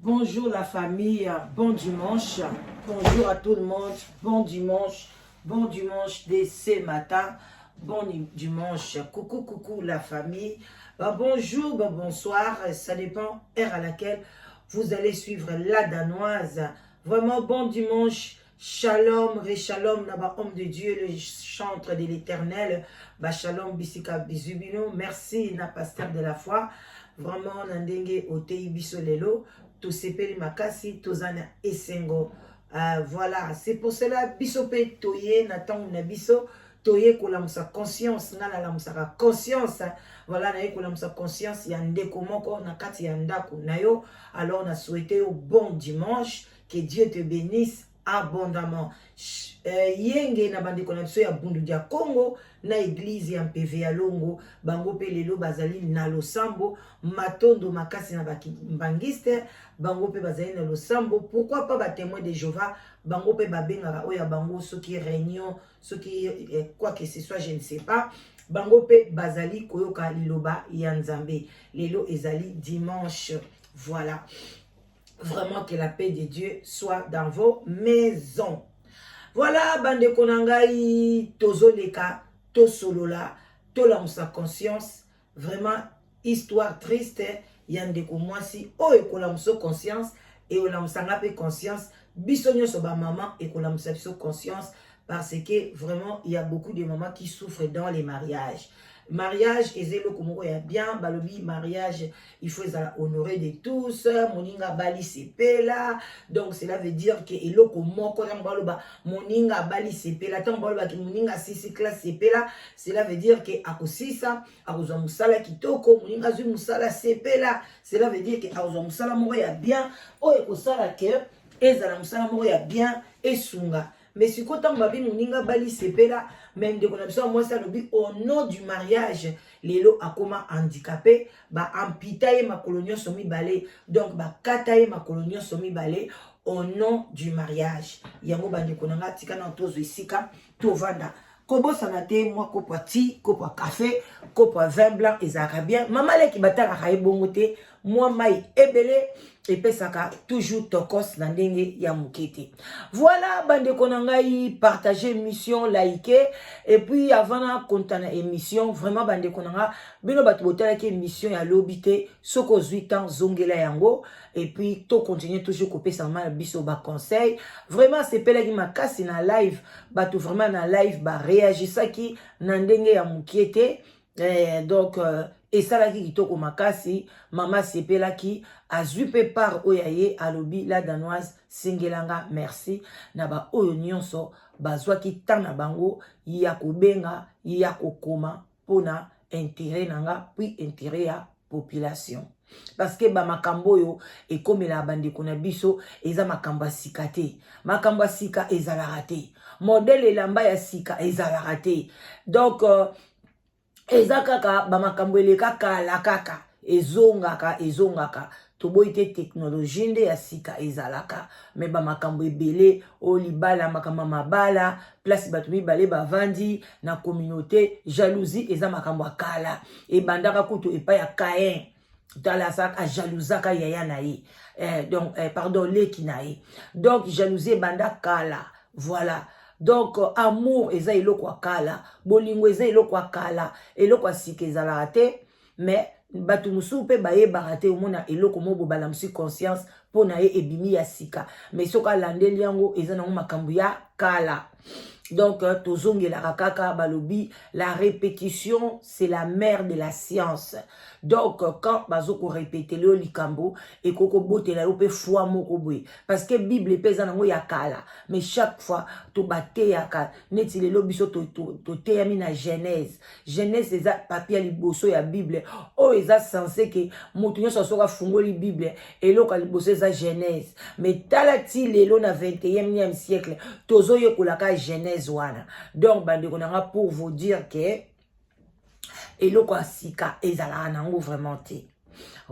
Bonjour la famille, bon dimanche. Bonjour à tout le monde, bon dimanche. Bon dimanche dès ce matin. Bon dimanche. Coucou, coucou la famille. Bah, bonjour, bah, bonsoir. Ça dépend heure à laquelle vous allez suivre la Danoise. Vraiment bon dimanche. Shalom, Reshalom, naba homme de Dieu, le chantre de l'éternel. Ba shalom, bisika bizubino. Merci, na pasteur de la foi. Vraiment, na ndenge oteyi biso lelo. Tosepeli makasi, toza na esengo. Voilà, c'est pour cela biso pe toye na ntango na biso toye kolamusa conscience. Nga nalamusaka conscience. Voilà, naye kolamusa conscience ya ndeko moko na kati ya ndako na yo. Alors na souhaite yo bon dimanche, que Dieu te bénisse abondamment. Yenge na bandeko na biso ya Bundu dia Congo na église ya Mpeve ya Longo, bango mpe lelo bazali na losambo. Matondo makasi na bakimbanguiste, bango mpe bazali na losambo. Pourquoi pas batémoin de Jéhovah, bango mpe babengaka oyo ya bango soki réunion, soki quoi que ce soit, je ne sais pas. Bango mpe bazali koyoka liloba ya Nzambe. Lelo ezali dimanche. Voilà, vraiment, que la paix de Dieu soit dans vos maisons. Voilà, bandeko na ngai, tozoleka, tosolola, tolamusa conscience. Vraiment, histoire triste ya ndeko mwasi oyo ekolamusa conscience, ekolamusanga mpe conscience, biso nyonso bamama ekolamusa biso conscience, parce que vraiment il y a beaucoup de mamans qui souffrent dans les mariages. Mariage eza eloko moko ya bien. Balobi mariage, il faut ezala honoré de tous. Moninga abali, sepela. Donc cela veut dire que eloko moko, ntango baloba moninga abali, sepela, ntango balobaki moninga asisi classe, sepela, cela veut dire que akosisa, akozwa mosala kitoko. Moninga azwi mosala, sepela, cela veut dire que akozwa mosala moko ya bien oyo ekosala ke ezala mosala moko ya bien, esunga. Mais sikoyo, ntango babi moninga bali, sepela, mais ndeko na biso ya mwasi alobi au nom du mariage, lelo akoma handicapé. Baamputer ye makolo nyonso mibale, donc bakata ye makolo nyonso mibale au nom du mariage. Yango, bandeko na nga, tika na tozwa esika tovanda. Kobosana te, mwa kopo ya ti, kopo ya café, kopo ya vin blanc ezalaka bien. Mama leki batalaka ye bongo te. Mwa mai ebele epesaka toujours tokos na ndenge ya moke te. Voilà, bandeko na ngai, partage émission, like. Et puis avant na konta na émission, vraiment, bandeko na nga, bino bato botalaki émission ya lobi te, soki ozwi temps, zongela yango. Et puis tocontinue toujours kopesa mama na biso baconseil. Vraiment, asepelaki makasi na live. Bato vraiment na live baréagisaki na ndenge ya mokie te. Donc esalaki kitoko makasi. Mama asepelaki, azwi mpe part oyo aye alobi: "La Danoise, sengelanga merci na baoyo nyonso bazwaki temps na bango ya kobenga, ya kokoma mpona intérêt na nga, puis intérêt ya population", parce que bamakambo oyo ekomelaka bandeko na biso eza makambo ya sika te. Makambo ya sika ezalaka te, modèle elamba ya sika ezalaka te. Donc eza kaka bamakambo eleka kala, kaka ezongaka, ezongaka. Toboyi te, technologie nde ya sika ezalaka, mais bamakambo ebele oyo libala, makambo ya mabala, place bato mibale bavandi na communauté, jalousie eza makambo ya kala. Ebandaka kutu epai ya Caïn. Tala, ajalousaka yaya na ye, donc pardon, leki na ye. Donc jalousie ebanda kala. Voilà, donc amour eza eloko ya kala, bolingo eza eloko ya kala, eloko ya sika ezalaka te. Mais bato mosusu mpe bayebaka te. Omona eloko moko balamusi conscience mpo na ye, ebimi ya sika, mais soki alandeli yango, eza nango makambo ya kala. Donc tozongelaka kaka. Balobi la répétition, c'est la mère de la science. Donc quand bazokorépétela yo likambo, ekoki kobotela yo mpe foi moko boye, parce que Bible mpe eza nango ya kala, mais chaque fois tobateyaka. Neti lelo biso toteyami na Genèse. Genèse eza papier ya liboso ya Bible oyo eza censé ke moto nyonso soki afungoli Bible, eloko ya liboso eza Genèse. Mais tala, ti lelo na 21e siècle, tozoyekolaka Genèse wana. Donc bandeko na nga, pour vous dire que eloko ya sika ezalaka nango vraiment te.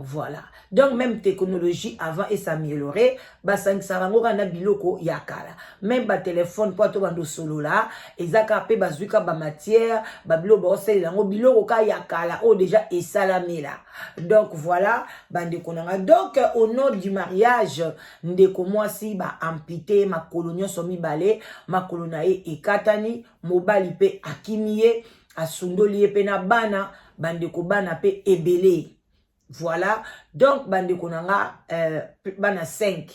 Voilà, donc même technologie, avant es'améliorer, basangisaka yango kaka na biloko ya kala. Même batelefone, mpo ato bando osolola, eza kaka mpe bazwi kaka bamatière, babiloko baosalela yango, biloko kaka ya kala oyo déjà esalamela. Donc voilà, bandeko na nga. Donc au nom du mariage, ndeko mwasi baamputer makolo nyonso mibale, makolo na ye ekatani. Mobali mpe akimi ye, asundoli ye mpe na bana. Bandeko, bana mpe ebele. Voilà, donc bandeko na nga, bana 5,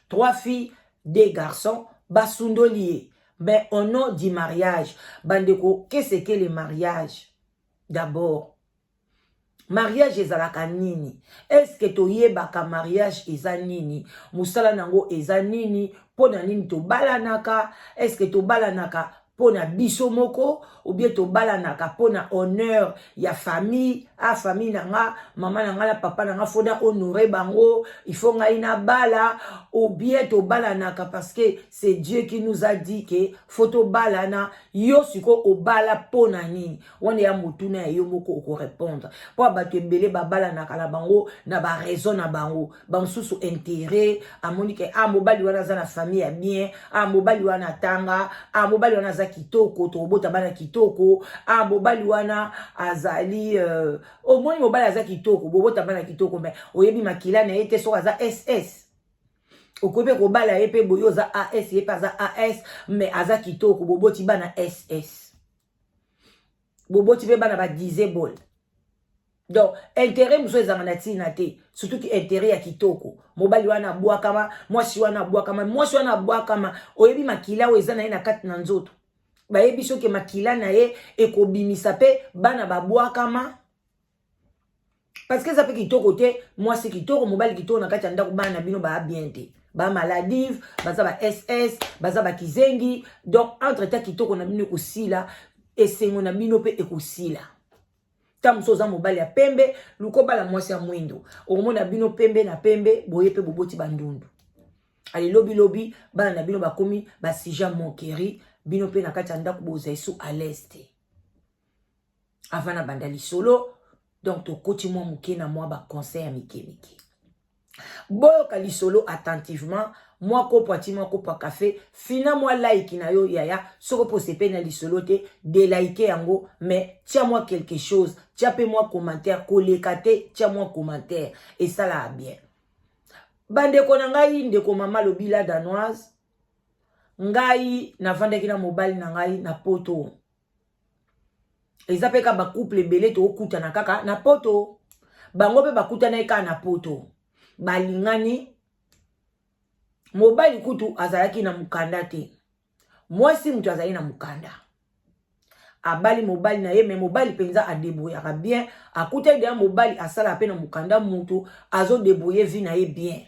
3 filles, 2 garçons, basundoli ye, mais au nom du mariage. Bandeko, qu'est-ce que le mariage d'abord? Mariage ezalaka nini? Est-ce toyebaka mariage eza nini? Mosala nango eza nini? Mpo na nini tobalanaka? Est-ce tobalanaka mpo na biso moko ou bien tobalanaka mpo na honneur ya famille? A famille na nga, mama na nga na papa na nga, faut na honorer bango, il faut ngai nabala. Ou bien tobalanaka parce que c'est Dieu qui nous a dit que faut tobalana. Yo sikoyo obala mpo na nini? Wana ya motuna ya yo moko okorépondre. Mpo bato ebele babalanaka na bango na baraison na bango. Bamosusu intérêt, amoni ke a mobali wana aza na famille ya bien, a mobali wana atanga, a mobali wana aza kitoko, tokobota bana kitoko, a mobali wana azali omoni mobali aza kitoko, bobota bana kitoko. Mais oyebi makila na ye te. Soki aza SS, okoki mpe kobala ye mpe boye, oza AS, ye mpe aza AS, mais aza kitoko, boboti bana SS, boboti mpe bana badisable. Donc intérêt mosusu ezalaka na ntina te, surtout ki intérêt ya kitoko. Mobali wana abwakama, mwasi wana abwakama, mwasi wana abwakama. Oyebi makila oyo eza na ye na kati na nzoto? Bayebi soki makila na ye ekobimisa mpe bana babwakama, parce que eza mpe kitoko te. Mwasi kitoko, mobali kitoko, na kati ya ndako bana na bino baa bien te, bamaladive, baza ba SS, baza bakizengi. Donc entre ta kitoko na bino ekosila, esengo na bino mpe ekosila. Ta mosusu oza mobali ya pembe, luka obala mwasi ya mwindo, okomona bino pembe na pembe boye mpe boboti bandundu. Ale lobilobi bana na bino bakomi basujet moquerie. Bino mpe na kati ya ndako bozwa esu à l'aise te. Avant na banda lisolo, donc tokoti mwa moke na mwa baconseil ya mike mike. Boyoka lisolo attentivement. Mwa kopo ati, mwa kopo ya kafe, fina mwa like na yo yaya. Soki mpo osepeli na lisolo te, delike yango, mais tia mwa quelque chose, tia mpe mwa commentaire. Koleka te, tia mwa commentaire, esalaka bien. Bandeko na ngai, ndeko mama Lobila Danoise, ngai navandaki na mobali na ngai na Poto. Eza mpe kaka bacouple ebele tokokutana kaka na Poto. Bango mpe bakutanaki kaka na Poto, balingani. Mobali kutu azalaki na mokanda te, mwasi moto azali na mokanda. Abali mobali na ye, mais mobali mpenza adébrouillaka bien. Akutaki deya mobali asalaka mpe na mokanda, moto azodébrouiller vie na ye bien.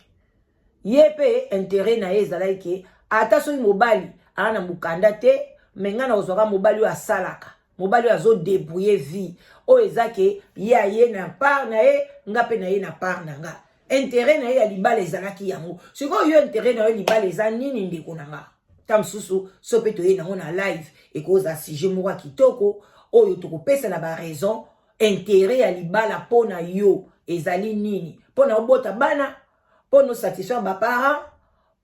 Ye mpe intérêt na ye ezalaki ke ata soki mobali aa na mokanda te, mais ngai na kozwaka mobali oyo asalaka, mobali oyo azodébrouiller vie oyo eza ke ye aye na part na ye, nga mpe na ye na part na nga. Intérêt na ye ya libala ezalaki yango. Sikoyo yo, intérêt na yo libala eza nini, ndeko na nga? Ta mosusu so mpe toye nango na live, ekozala sujet moko ya kitoko oyo tokopesa na baraison. Intérêt ya libala mpo na yo ezali nini? Mpo na obota bana, mpo na osatisfaire baparent,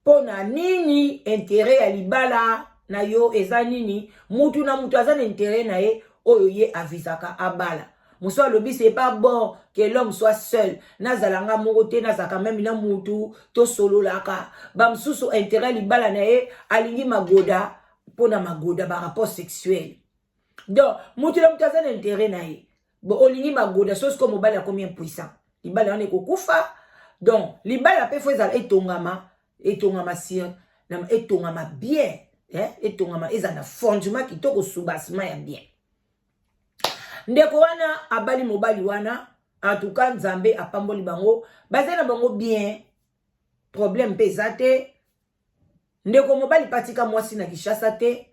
mpo na nini? Intérêt ya libala na yo eza nini? Mutu na mutu aza na intérêt na ye oyo ye avisaka abala. Mosu alobi: "C'est pas bon que l'homme soit seul, nazala nga moko te, nazalaka même na mutu tosololaka." Bamosusu intérêt libala na ye, alingi magoda, mpona magoda, barapport sexuel. Donc mutu na mutu aza na intérêt na ye. Bon, olingi magoda, so sikoyo mobali akomi impuissant, libala wana ekokufa. Donc libala mpe faut ezala etongama, etongama sur, etongama bien, eh? Etongama, ezala na fondement kitoko, soubassement ya bien. Ndeko wana abali mobali wana, en tout cas Nzambe apamboli bango, bazali na bango bien, problème mpe eza te. Ndeko mobali patika mwasi na Kinshasa te,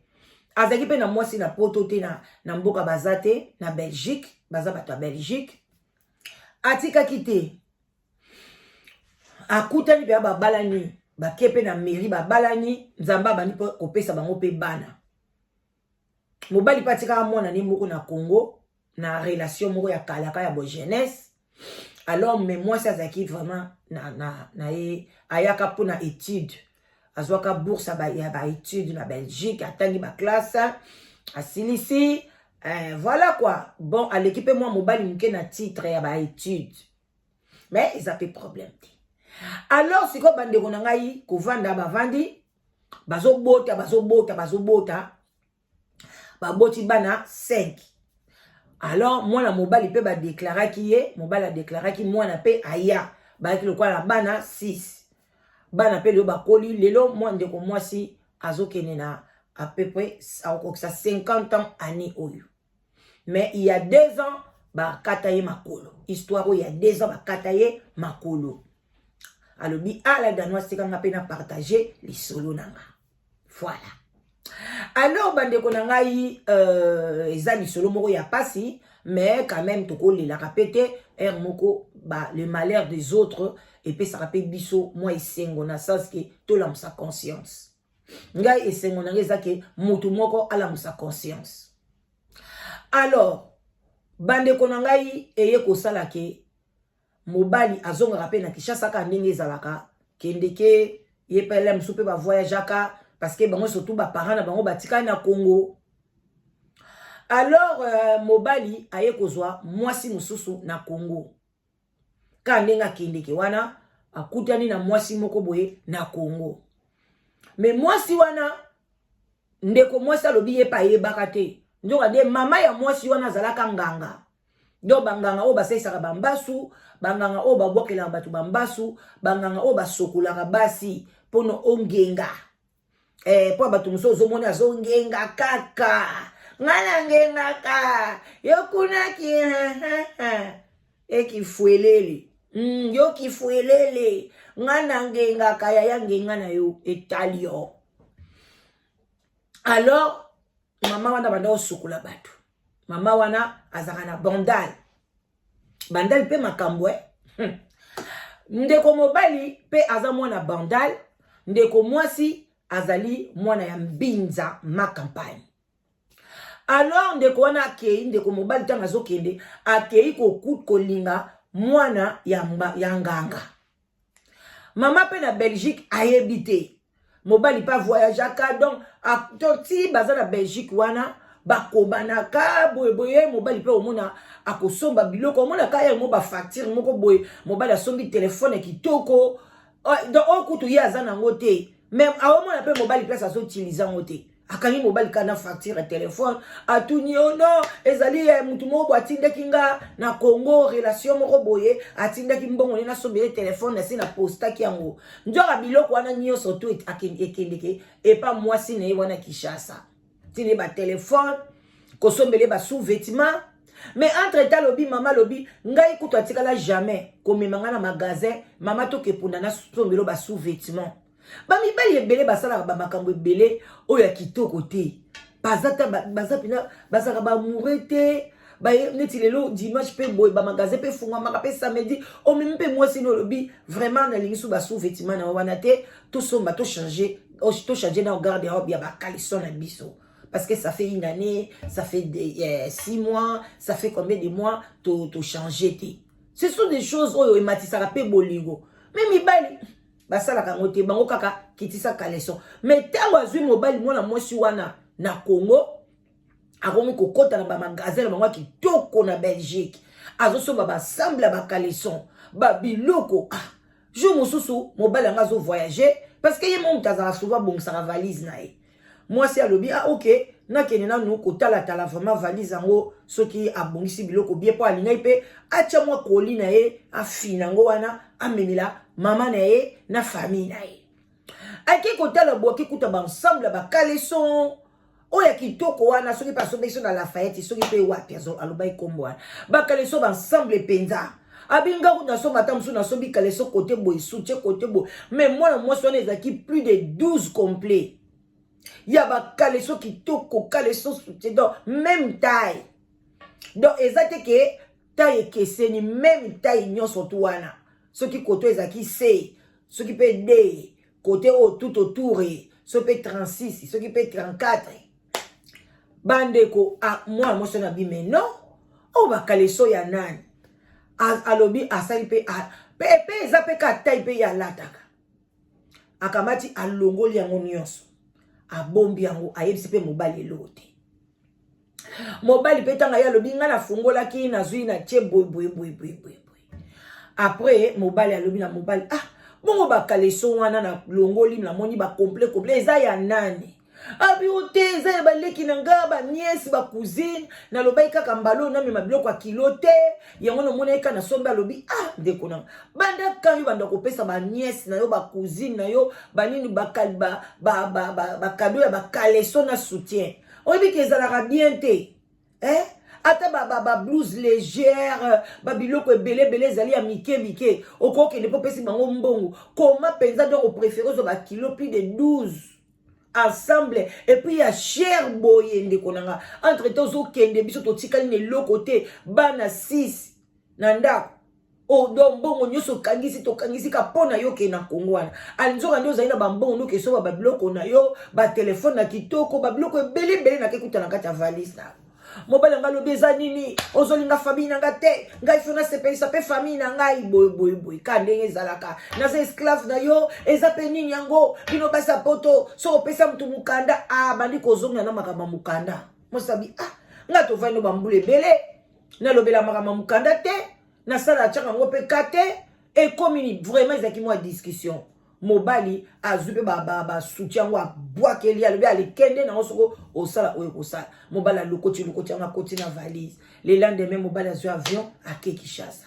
azalaki mpe na mwasi na Poto te, na mboka baza te, na Belgique. Baza bato ya Belgique. Atikaki te, akutani mpe babalani, bake mpe na mairie, babalani. Nzambe abandi mpe kopesa bango mpe bana. Mobali mpe atikaka mwana ne moko na Congo, na relation moko ya kalaka ya bojeunesse. Alors mais mwasi azalaki vraiment na ye, ayaka mpona étude, azwaka bourse ya baétude na Belgique, atangi baclasse, asilisi, voilà quoi. Bon, aleki mpe mwa mobali moke na titre ya baétude, mais eza mpe problème te. Alors sikoyo, bandeko na ngai, kovanda bavandi, bazobota, bazobota, bazobota, baboti bana 5. Alors mwana mobali mpe badeklaraki ye, mobali adeklaraki mwana mpe aya, bayaki lokola na bana 6. Bana mpe lelo bakoli. Lelo mwa ndeko mwasi azokende na à peu près akokokisa 50 ans année oyo. Mais il y a 2 ans bakata ye makolo. Histoire oyo, il y a 2 ans bakata ye makolo. Alobi ala danois asekanga mpe na partage lisolo na nga. Voilà. Alors bandeko na ngai, eza lisolo moko ya pasi, mais quand même tokolelaka mpe te. Heure moko ba, le malheur des autres epesaka mpe biso mwa esengo, na sens ke tolamusa conscience. Ngai esengo na ngai eza ke motu moko alamusa conscience. Alors bandeko na ngai, eye kosala ke mobali azongaka mpe na Kinshasa kaka ndenge ezalaka, kende ke ye mpe ele mosusu mpe bavoyageaka, parce que bango surtout baparent na bango batikali na Congo. Alors mobali aye kozwa mwasi mosusu na Congo. Kaka ndenge akendeke wana, akutani na mwasi moko boye na Congo. Mais mwasi wana, ndeko mwasi alobi ye mpe ayebaka te, nzoka nde mama ya mwasi wana azalaka nganga. Donc banganga oyo basalisaka bambasu, banganga oyo babwakelaka bato bambasu, banganga oyo basokolaka basi mpona ongenga, mpo bato mosusu ozomona azongenga kaka, ngai nangengaka yo kunaki ekifuelele, yo kifuelele, ngai nangengaka yaya, ngenga na yo etali yo. Alors mama wana banda kosukola bato. Mama wana azalaka na Bandal. Bandal mpe makambo e. Ndeko mobali mpe aza mwana Bandal, ndeko mwasi azali mwana ya Mbinza Ma Campagne. Alors ndeko wana akei, ndeko mobali ntango azokende, akei kolinga mwana ya nganga. Mama mpe na Belgique ayebi te, mobali mpe avoyageaka. Donc ti baza na Belgique wana, bakobanaka boyeboye. Mobali mpe omona akosomba biloko, omonaka yango bafacture moko boye, mobali asombi telefone ya kitoko. Donc oyo kutu ye aza nango te, mais aomona mpe mobali place azoutilize yango te. Akangi mobali kaka na facture ya telefone, atuni yo: "Non, ezali mutu moko boye atindaki nga na Congo, relation moko boye, atindaki mbongo nde nasombele telefone, nasi napostaki yango." Nzoka biloko wana nyonso to ekendeke epa mwasi na ye wana Kinshasa, ntina ye batelefone, kosombele basous-vêtement. Mais entre temps alobi, mama alobi: "Ngai kutu atikala jamais komema ngai na magasin, mama tokepunda nasombelo basous-vêtement." Bamibali ebele basalaka bamakambo ebele oyo ya kitoko te. Baza ta baza mpena, bazalaka baamoureux te. Neti lelo dimanche mpe boye, bamagasin mpe efungwamaka mpe samedi, omemi mpe mwasi no, olobi: "Vraiment nalingi so basous-vêtement na wana te, tosomba, tochange, tochange na garde robe ya bacaleçon na biso, parce que ça fait une année, ça fait 6 mois, ça fait combien de mois tochange te." Ce sont des choses oyo ematisaka mpe bolingo, mais mibali basalaka yango te. Bango kaka kitisa caleçon. Mais ntango azwi mobali mwana mwasi wana na Congo, akomi kokɔta na bamagasin na bango ya kitoko na Belgique, azosomba baensemble ya bacaleçon, babiloko. Ah, jour mosusu mobali yango azovoyage, parce que ye mo moto azalaka souvent abongisaka valise na ye. Mwasi alobi: "Ah ok, nakende nanu kotalatala vraiment valise yango soki abongisi biloko bien," mpo alingaki mpe atya mwa koli na ye, afina yango wana, amemela mama na ye na famille na ye. Ake kotala boye, kuta baensemble ya bacaleçon oyo ya kitoko wana, soki mpe asombaki so na Lafayette, soki mpe wapi, alobaki nkombo wana, bacaleçon baensemble mpenza. Abinga kutu nasomba ata mosusu, nasombi caleçon côté boye, soutien côté boye. Mais mwana mwasi wana ezalaki plus de 12 complet ya bacaleçon kitoko, caleçon, soutien, donc même taille. Donc eza te ke taille ekeseni, même taille nyonso tu wana. Soki côté ezalaki C, soki mpe D, côté oyo tout autour, soki mpe 36, soki mpe 34. Bandeko, mwana mwasi wana abi: "Mais non, oyo bacaleçon ya nani?" Alobi asali mpe mpe eza mpe ka tai mpe ye alataka. Akamati, alongoli yango nyonso, abombi yango, ayebisi mpe mobali eloko te. Mobali mpe ntango ye alobi, ngai nafungolaki, nazwi, natie boye boye boye boye boye boye. Après mobali alobi na mobali: "Ah bongo, bacaleçon wana nalongoli, namoni bacomplet complet, eza ya nani?" Abi o te, eza ya baleki na nga, banièces, bacousines. Nalobaki kaka mbala oyo namema biloko ya kilo te, yango namonaki kaka nasombi. Alobi: "Ah ndeko nanga, banda kan yo banda kopesa banièces na yo, bacousines na yo, banini, bacadeau ya bacaleçon na soutien? Oyebi ke ezalaka bien te, eh? Ata bablouse ba, ba légère, babiloko ebele ebele ezali ya mike mike, okokende mpo opesi bango mbongo koma mpenza. Donc opréféré ozwa bakilo plus de 12 ensemble et puis ya cher boye. Ndeko na nga, entre temps ozokende, biso totikali na eloko te, bana 6 na ndako. Odo mbongo nyonso okangisi, tokangisi ka mpo na yo okende na Kongo wana. Alinzoka nde ozali na bambongo noki esoba babiloko na yo, batelefone na kitoko, babiloko ebele ebele nake kuta na kati ya valise na yo." Mobali ya ngai alobi: "Eza nini? Ozolinga famille na ngai te? Ngai faut nasepelisa mpe famille na ngai boye boye boye, ka ndenge ezalaka. Naza esclave na yo? Eza mpe nini yango? Bino basi ya Poto, soki opesa motu mokanda, abandi kozonga na makambo ya mokanda." Mosabi: "Ah, ngai tovandi no bambula ebele, nalobela makambo ya mokanda te, nasala atiaka yango mpe ka te. Ekomi ni?" Vraiment ezalaki mwa discussion. Mobali azwi mpe basoutien yango, abwakeli, alobi: "Alikende nango, soko osala oyo kosala." Mobali alokoti lokoti yango, akoti na valise. Le lendemain mobali azwi avion, ake Kinshasa.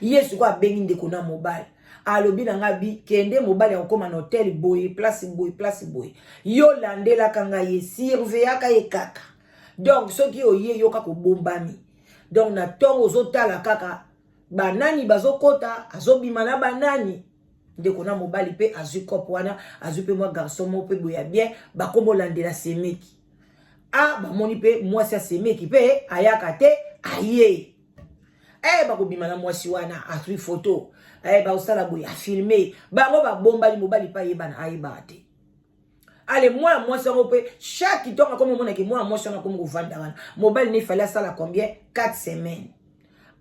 Ye sikoyo abengi ndeko na mobali, alobi na ngai bi: "Kende, mobali akokóma na hotel boye, place boye, place boye. Yo landelaka ngai ye, surveillaka ye kaka. Donc soki oye, yo kaka obombami. Donc na ntongo ozotala kaka banani bazokɔta, azobima na banani." Ndeko na mobali mpe azwi kope wana, azwi mpe mwa garçon moko mpe boye ya bien, bakomolandela semeki. A bamoni mpe mwasi ya semeki mpe ayaka te, aye e bakobima na mwasi wana, azwi foto e bakosala boye, afilme bango, babombani. Mobali mpe ayebana, ayebaka te. Ale mwana mwasi yango mpe, chaque ntongo akomi omonaki mwana mwasi yango akomi kovanda wana. Mobali ne fallait asala combien? 4 semaines.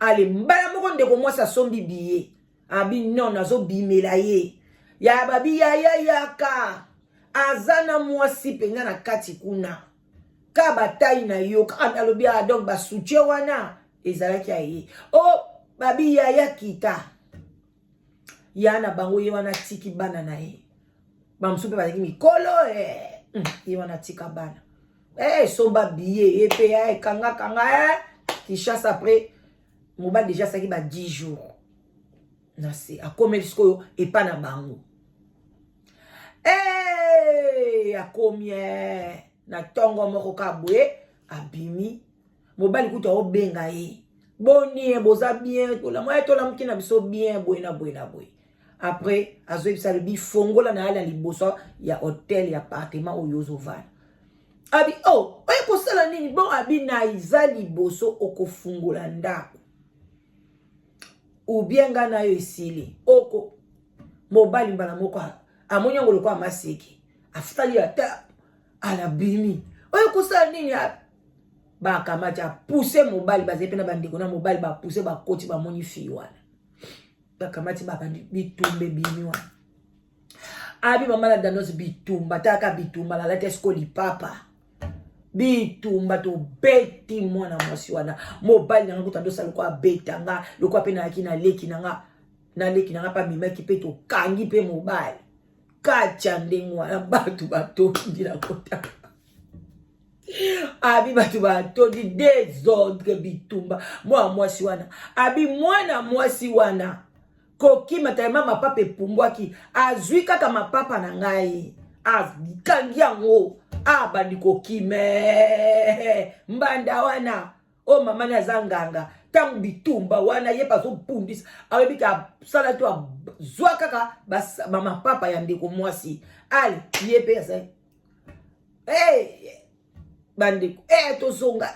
Ale mbala moko ndeko mwasi asombi billet, abi: "Non, nazobimela ye." Ya babi: "Yaya, yaka, aza na mwasi mpenza na kati kuna, ka batai na yo kaka." Alobi: "Ah, donc basoutien wana ezalaki ya ye?" O oh, babi: "Yaya, kita ya na bango." Ye wana atiki bana na ye, bamosusu mpe bazalaki mikolo eh. Ye wana atika bana eh, somba billet ye mpe eh, kanga kanga eh. Kinshasa. Après mobali déjà asalaki ba 10 jours na se, akomeli sikoyo epa na bango. Hey, akomi eh, na ntongo moko ka boye abimi. Mobali kutu aobenga ye: "Boni ye, boza bien? Tolamu ye, tolamuki na biso bien, boye na boye na boye." Après azoyebisa, alobi: "Fongola na ye na liboso ya hotel, ya appartement oyo ozovanda." Abi: "Oh, oye kosala nini?" "Bon," abi, "na eza liboso okofungola ndako ubie ngai na yo esili oko." Mobali mbala moko amoni yango lokola maseki, afutali ata alabimi: "Oyo kosala nini?" Bakamati, apuse mobali, bazali mpe na bandeko na mobali, bapuse, bakoti, bamoni fille wana, bakamati, babandi bitumba. Ebimi wana, abi mama na danos, bitumba taka bitumba, nalati esiko lipapa, bitumba, tobeti mwana mwasi wana. Mobali nanga kuta ndosala lokola abetanga, lokola mpe nayaki na leki nanga, na leki nanga mpe amemaki mpe, tokangi mpe mobali kati ya ndenge wana. Bato batondi na kotanga, abi bato batondi, désordre, bitumba. Mwana mwasi wana, abi mwana mwasi wana kokima telema, mapapa epumbwaki, azwi kaka mapapa na ngai, akangi yango, abandi kokima mbanda wana. Oyo mama ni aza nganga, ntango bitumba wana, ye mpe azobundisa, ayebi ke asala to azwa kaka bamapapa ya ndeko mwasi. Ale ye mpe azali hey, bandeko hey, tozonga.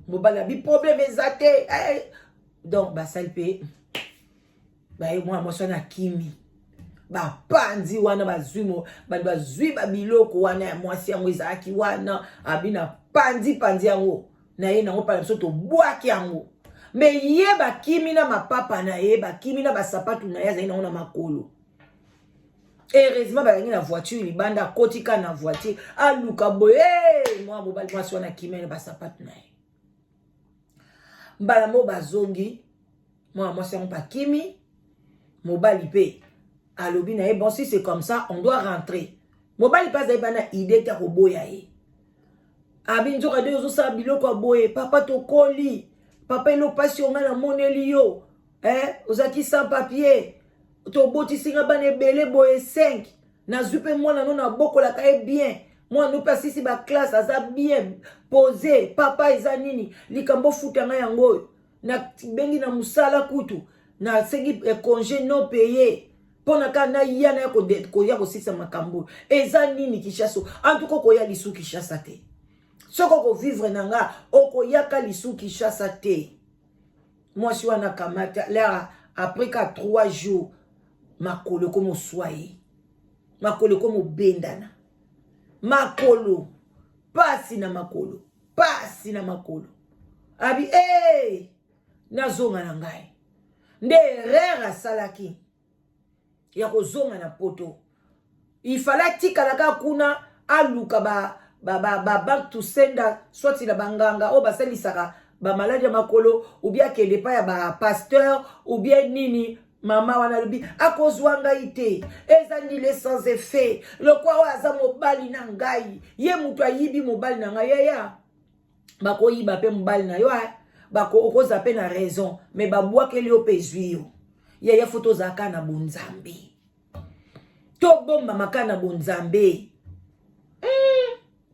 Mobali abi: "Problème eza te hey." Donc basali mpe baye, mwana mwasi wana akimi, bapanzi wana, bazwi bato, bazwi babiloko wana ya mwasi yango ezalaki wana. Abi na panzi panzi yango na ye nango mpana biso, tobwaki yango. Me ye bakimi na mapapa na ye, bakimi na basapatu na ye, azali nango na makolo. Heureusement bazalaki na voiture libanda, akoti kaka na voiture, aluka boye, hey, mwa mobali mwasi wana akimi na basapatu na ye. Mbala moko bazongi, mwana mwasi yango bakimi, mobali mpe alobi na ye, bon, si c'est comme ça, on doit rentrer. Mobali mpe azali bana idée te akoboya ye. Abi nzoka nde ozosala biloko ya boye, papa tokoli, papa elo pasi yo ngai namoneli yo, eh, ozalaki sans papier, tobotisi nga bana ebele boye 5, nazwi mpe mwana no nabokolaka ye bien, mwana no mpe asisi baklasse, aza bien posé, papa eza nini likambo ofuta ngai yango oyo, nabengi na mosala kutu nasengi congé non payé mpo na kaka naya naya koya kosilisa makambo eza nini. Kinshasa antuka okoya lisu Kinshasa te, soki okovivre na nga okoyaka lisu Kinshasa te. Mwasi wana kamata lera, après ka 3 jours makolo ekomi oswa ye, makolo ekomi obendana, makolo pasi na makolo, pasi na makolo. Abi hey, nazonga na ngai. Nde erreur asalaki ya kozonga na poto, ifale atikala kaka kuna, aluka ba ba banque tusenda, soit na banganga oyo basalisaka bamaladi ya makolo, ou bien akende epai ya bapasteur ou bien nini. Mama wana alobi akozwa ngai te, eza nile sans effet, lokwa oyo aza mobali na ngai, ye moto ayibi mobali na ngai. Yaya, bakoyiba mpe mobali na yo, okozala mpe na raison, me babwakeli yo mpe ezwi yo. Yaya, fo tozalaka na bonzambe, tobombama kaka na bonzambe.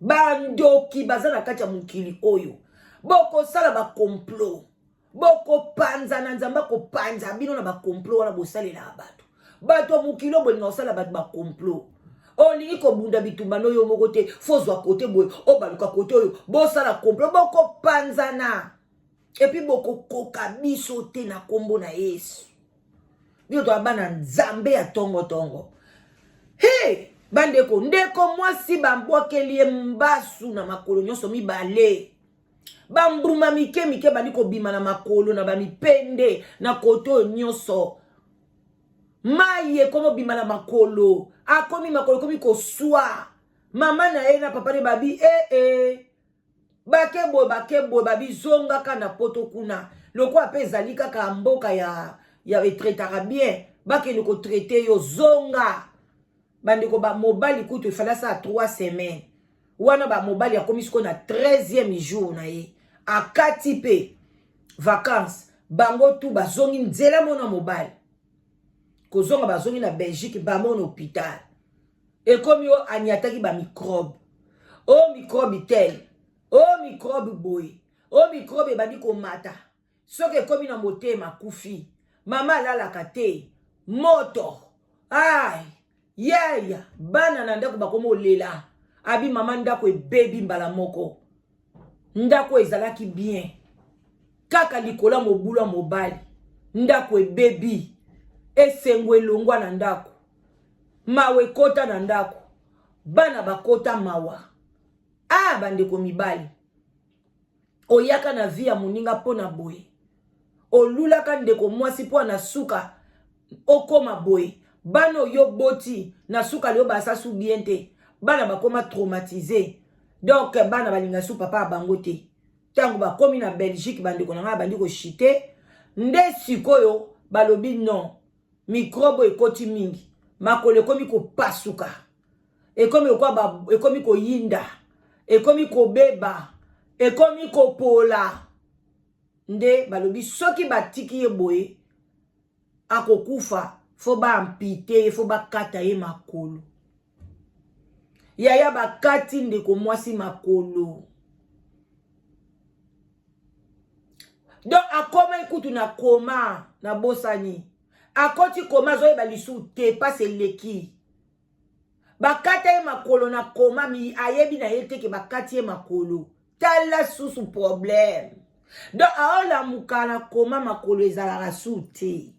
Bandoki baza na kati ya mokili oyo, bokosala bacomplot, bokopanza na Nzambe akopanza bino na bacomplot wana bosalelaka bato. Bato ya mokili oyo bolinga kosala bato bacomplot, olingi kobunda bitumba no yo moko te, fozwa kote boye, obaluka kote oyo, bosala complot, bokopanzana et puis bokokoka biso te na nkombo na Yesu. Bino toya bana Nzambe ya tongotongo. He, bandeko, ndeko mwasi bambwakeli ye mbasu na makolo nyonso mibale, bambuma mike mike bandi kobima na makolo na bamipende na kote oyo nyonso, mai ekomi obima na makolo, akomi makolo ekomi koswa. Mama na ye na papa ne babi ee, eh, eh. Bake boye, bake boye, babizongaka na poto kuna, lokola mpe ezali kaka mboka ya etraitaka bien, bakende kotraite yo, zonga. Bandeko, bamobali kutu efali asala 3 semaines wana, bamobali akomi sikoyo na 13e jour na ye, akati mpe vacance, bango tu bazongi nzela mona mobali kozonga, bazongi na Belgique, bango na hôpital ekomi oyo aniataki bamicrobe, o microbe tel, o microbe boye, o microbe ebandi komata, soki ekomi na motema akufi. Mama alalaka te, moto ai yaya, bana na ndako bakomi olela. Abi mama, ndako ebebi mbala moko, ndako ezalaki bien, kaka likolo ya mobulu ya mobali ndako ebebi, esengo elongwa na ndako, mawa ekota na ndako, bana bakota mawa. A bandeko mibali, oyaka na vie ya moninga mpo na boye, olulaka ndeko mwasi mpo na suka okóma boye. Bana oyo boti na suka leo basasu bien te, bana bakóma traumatisé, donc bana balinga su papa ya bango te. Ntango bakomi na Belgique, bandeko na ngai, bandi kochuter. Nde sikoyo balobi non, microbe ekoti mingi, makolo ekomi kopasuka, ekomi lokwa ekomi koyinda, ekomi kobeba, ekomi kopola. Nde balobi soki batiki ye boye akokufa, fo baamputer ye, fo bakata ye makolo. Yaya, bakati ndeko mwasi makolo, donc akomai kutu na coma, nabosani, akoti coma, azoyeba lisusu te, mpasi eleki. Bakata ye makolo na coma, mi ayebi na ye te ke bakati ye makolo. Tala susu problème, donc aolamuka na coma, makolo ezalaka su te,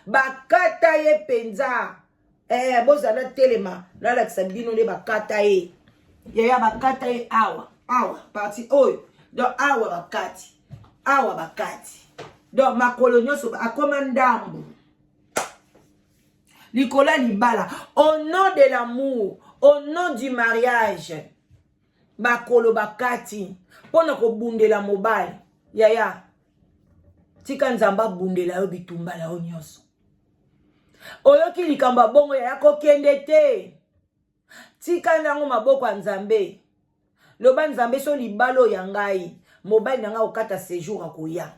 bakata ye mpenza. Bozala telema, nalakisa bino nde bakata ye. Yaya, bakata ye awa, awa partie oyo, donc awa bakati, awa bakati. Donc makolo nyonso akoma ndambu likolo ya libala, au nom de l'amour, au nom du mariage, bakolo bakati mpo na kobundela mobali. Yaya, tika Nzambe abundela yo bitumba na yo nyonso. Oyoki likambo ya bongo, yaya, kokende te, tika ndango maboko ya Nzambe. Loba: "Nzambe, so libala oyo ya ngai, mobali na ngai okata séjour akoya,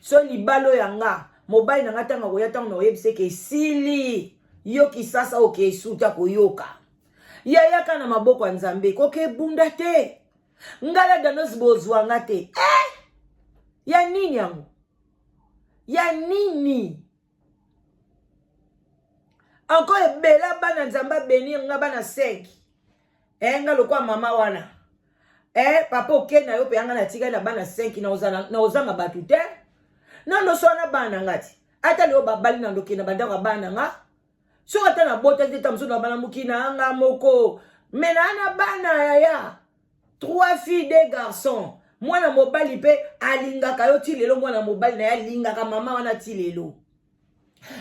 so libala oyo ya nga, mobali na ngai ntango akoya, ntango na oyebisa eke esili, yo kisasa oke esuta koyoka." Yayaka na maboko ya Nzambe, koke ebunda te. Ngala danos bozwanga te, eh! Ya nini yango? Ya nini encore? Ebela bana, Nzambe abénir nga bana 5. Eh, nga lokwa mama wana, eh, papa oke na yo mpe yanga natikali na bana 5, na ozanga bato te. Nano so wana bana na nga ti ata lelo babali na ndoki na bandako ya bana na nga. Soki ata nabotaki te, ta mosusu na bana mokili na nga moko, me naa na bana, yaya, trois filles, deux garçons. Mwana mobali mpe alingaka yo ti lelo, mwana mobali na ye alingaka mama wana ti lelo.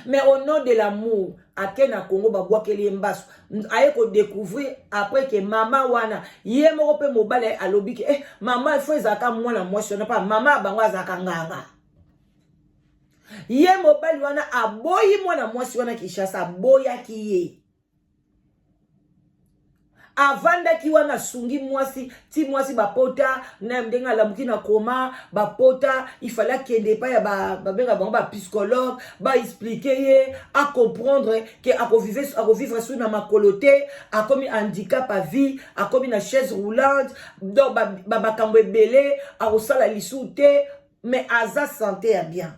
Mais au nom de l'amour, ake na Congo, babwakeli ye mbaso. Aye kodécouvrir après ke mama wana ye moko mpe mobali alobi ke eh, mama ifo ezalaka mwana mwasi wana mpa mama ya bango azalaka nganga. Ye mobali wana aboyi mwana mwasi wana Kinshasa, aboyaki ye. Avandaki wana, asungi mwasi ti mwasi bapota na ndenge alamuki na koma bapota. Ifale akende epai ya babenga bango bapsychologue, baexpliquer ye, acomprendre ke akovivre su na makolo te, akomi handicap à vie, akomi na chaise roulante. Donc bamakambo ebele akosala lisu te, mais aza santé ya bien.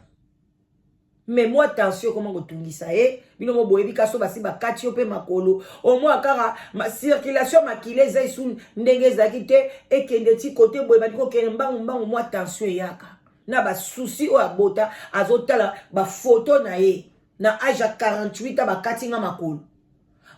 Mais mwa tension ekoma kotungisa ye. Bino mo boyebi kaso basi bakati yo mpe makolo, omwa kaka circulation makila eza esu ndenge ezalaki te, ekende ti kote boye, bandi kokende mbangu mbangu, mwa tension eyaka na basusi oyo abota. Azotala bafoto na ye na age ya 48, bakati nga makolo,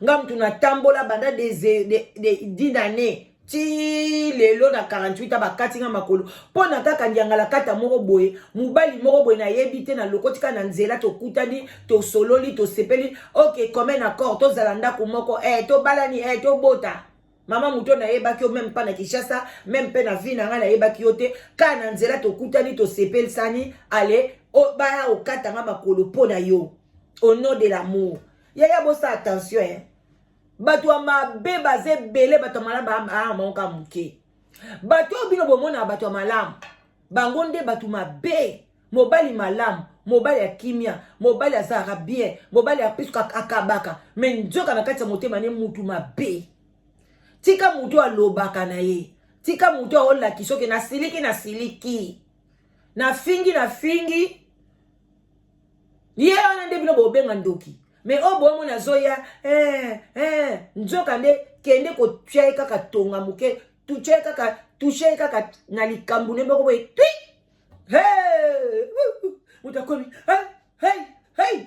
nga mutu natambola banda des années ti lelo na 48, bakati nga makolo mpo na kaka ndiangala kata moko boye, mobali moko boye nayebi te, nalokoti kaka na nzela, tokutani, tosololi, tosepeli, ok, commun accord, tozala ndako moko, eh, tobalani, eh, tobota. Mama, moto nayebaki yo même mpa na Kinshasa, même mpe na vie na ngai nayebaki yo te, kaka na nzela tokutani, tosepelisani, ale baya okatanga makolo mpo na yo au nom de l'amour. Yaya, bosala attention, eh. Bato ya mabe baza ebele, bato ya malamu baa kaka moke. Bato oyo bino bomonaka bato ya malamu, bango nde bato mabe. Mobali malamu, mobali ya kimia, mobali azalaka bien, mobali apiske akabaka, me nzoka na kati ya motema ne mutu mabe. Tika mutu alobaka na ye, tika mutu aolakisa oke nasiliki, nasiliki, nafingi, nafingi ye wana nde bino bobenga ndoki. Me oyo boomona azoya, eh, eh, nzoka nde kende kotia ye kaka tonga moke, tutia ye kaka, touche ye kaka na likambo nde moko boye, twi hey! Moto akomi hey, hey, hey!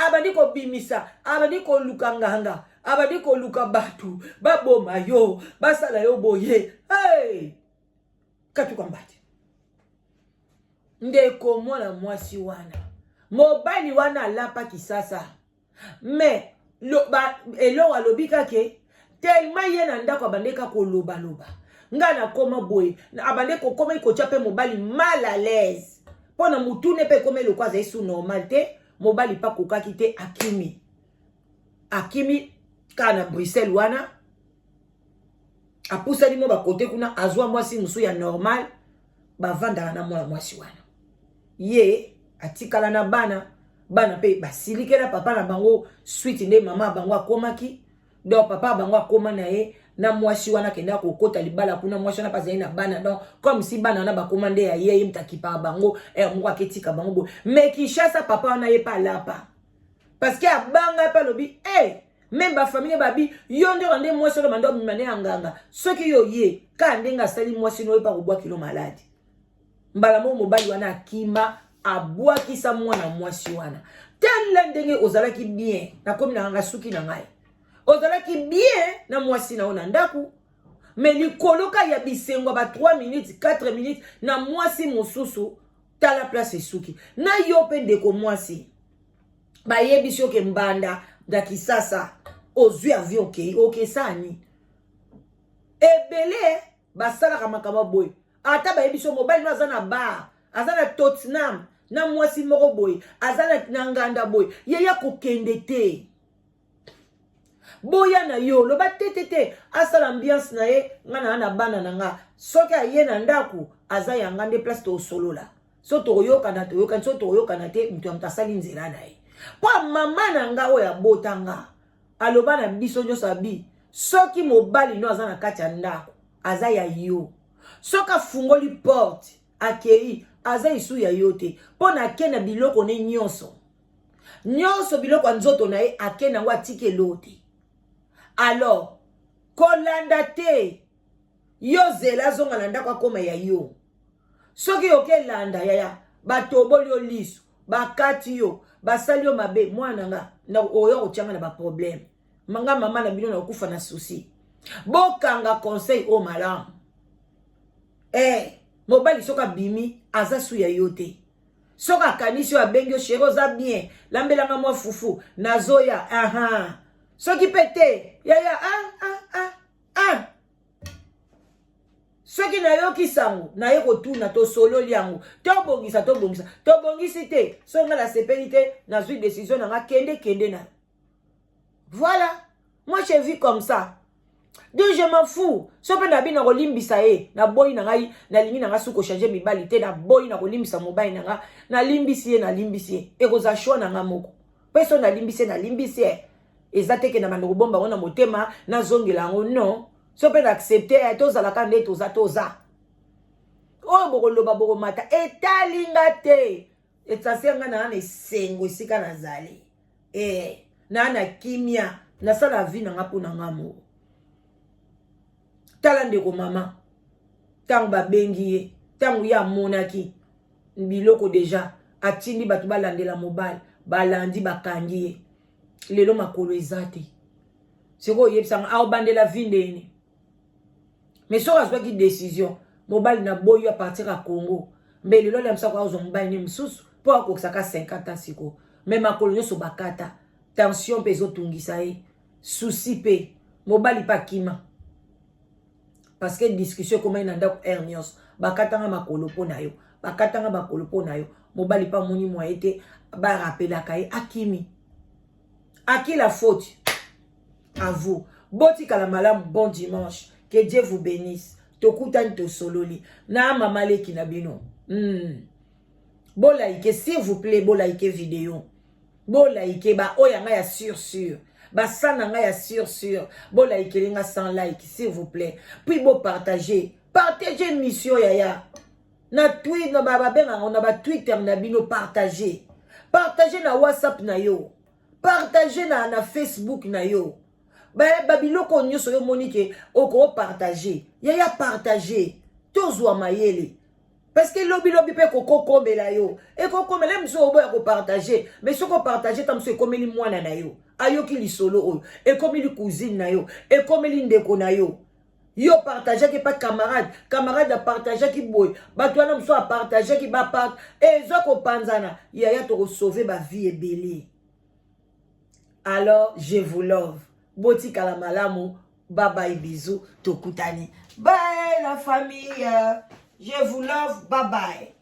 Abandi kobimisa, abandi koluka nganga, abandi koluka bato baboma yo, basala yo boye, hey! Katuka mbati. Ndeko mwana mwasi wana, mobali wana alapa kisasa, mais eloko alobi kake tellement ye na ndako abandeki kolobaloba: "Ngai nakóma boye." Abande kokóma kotia mpe mobali mal à l'aise mpo na mutune mpe ekóma eloko azali su normal te. Mobali mpe akokaki te, akimi, akimi kaka na Bruxelles wana, apusani mo bakote kuna, azwa mwasi mosusu ya normal, bavandaka na mwana mwasi wana. Ye atikala na bana, bana mpe basilikela papa na bango. Suite nde mama ya bango akomaki, donc papa ya bango akóma na ye na mwasi wana, akendaka kokota libala kuna. Mwasi wana mpe azali na bana, donc comme si bana wana bakóma nde ya ye, ye moto akipaka bango ere moko aketika bango boye. Mais Kinshasa, papa wana ye mpe alapa, parce que abanga mpe alobi e même bafamille babi yo nde nde mwasi wana bando abima nde ya nganga. Soki yo ye kaka ndenge asali mwasi no, oyepa kobwakilo maladi mbala moko. Mobali wana akima, abwakisa mwana mwasi wana. Tala ndenge ozalaki bien, nakomi na nganga suki na ngai, ozalaki bien na mwasi na yo na ndako, me likolo ka ya bisengo ba 3 minutes, 4 minutes na mwasi mosusu. Tala place esuki na yo mpe ndeko mwasi, bayebisi yo ke mbanda na Kisasa, ozwi avion, okei, okesani. Ebele basalaka makambo boye. Ata bayebisi yo mobali no aza na bar, aza na Tottenham na mwasi moko boye, aza na nganda boye, ye ya kokende te. Boya na yo, loba te te te, asala ambiance na ye. Nga na bana na nga, soki aye na ndako, aza yanga nde place tosolola. So tokoyokana, toyokani. So tokoyokana te, moto ya moto asali nzela na ye. Mpo mama na nga oyo abota nga aloba na biso nyonso, abi soki mobali no aza na kati ya ndako, aza ya yo. Soki afungoli porte, akei, aza esu ya yo te, mpo na ake na biloko ne nyonso nyonso, biloko ya nzoto na ye, ake nango, atiki eloko te. Alors kolanda te, yo zela azonga na ndako, akóma ya yo. Soki okelanda, yaya, batoboli yo liso, bakati yo, basali yo mabe. Mwana nga oyo kotianga na baproblème, nga mama na bino nakokufa na souci. Bokanga conseil oyo malamu. Mobali soki abimi, aza su ya yo te. Soki akanisi oyo, abengi yo: "Chéri, oza bien? Lambelanga mwa fufu, nazoya." Aha, soki mpe te, yaya, ah, ah, ah, ah. Soki nayoki sango, naye kotuna, tosololi yango, tobongisa, tobongisa, tobongisi te. Soki nga nasepeli te, nazwi décision na nga, kende, kende na. Voilà, moi je vis comme ça, donc je m'en fous. So mpe na bino kolimbisa ye, naboyi na ngai, nalingi na ngai su kochanger mibali te. Naboyi na kolimbisa mobali na nga, nalimbisi ye, nalimbisi ye, ekozala choix na nga moko. Mpe so nalimbisi ye, nalimbisi ye, eza te ke na banda kobomba yango na motema, nazongela yango, non. So mpe na accepte, tozalaka nde toza, toza oyo bokoloba, bokomata, etali nga te. Etase nga naa na esengo esika nazali, naa na kimia, nasala vie na nga mpo na nga moko. Tala ndeko mama, ntango babengi ye, ntango ye amonaki biloko déjà, atindi bato balandela mobali, balandi, bakangi ye. Lelo makolo eza te. Sikoyo oyebisanga, aobandela vie ndeni? Mais soki azwaki décision, mobali na boyi à partir ya Congo, mbe lelo alamisako, azwa mobali ne mosusu mpo akokisaka 50 ans. Sikoyo mais makolo nyonso bakata, tension mpe ezotungisa ye, souci mpe, mobali mpe akima, parce que discussion ekomai na ndako heure nyonso: "Bakatanga makolo mpo na yo, bakatanga makolo mpo na yo." Mobali mpe amoni mwaye te, barapelaka ye, akimi. À qui la faute? À vous. Botikala malamu, bon dimanche, que Dieu vous bénisse. Tokutani, tosololi na mama leki na bino. Bolike s'il vous plaît, bolike vidéo, bolike baoyo ya ngai ya sûr sûr, basa na ngai ya sûr sûr, bolikeli nga sans like s'il vous plaît, puis bopartage, partage mission yaya na tweet na babengaka na batwitter na bino, partage, partage na WhatsApp na yo, partage na Facebook na yo, babiloko nyonso yo omoni ke okopartage, yaya, partage, tozwa mayele, parce que lobilobi mpe kokokomela yo, ekokomela mosu. Oboya kopartage, mais soki opartage, ta mosu ekomeli mwana na yo, ayoki lisolo oyo, ekomeli cousine na yo, ekomeli ndeko na yo. Yo partageaki epa camarade, camarade apartageaki boye, bato wana mosusu apartageaki, bapart eza kopanzana. Yaya, tokosauve bavie ebele. Alors je vous love, botikala malamu, bye bye, bisous, tokutani, bye la famille, je vous love, bye bye.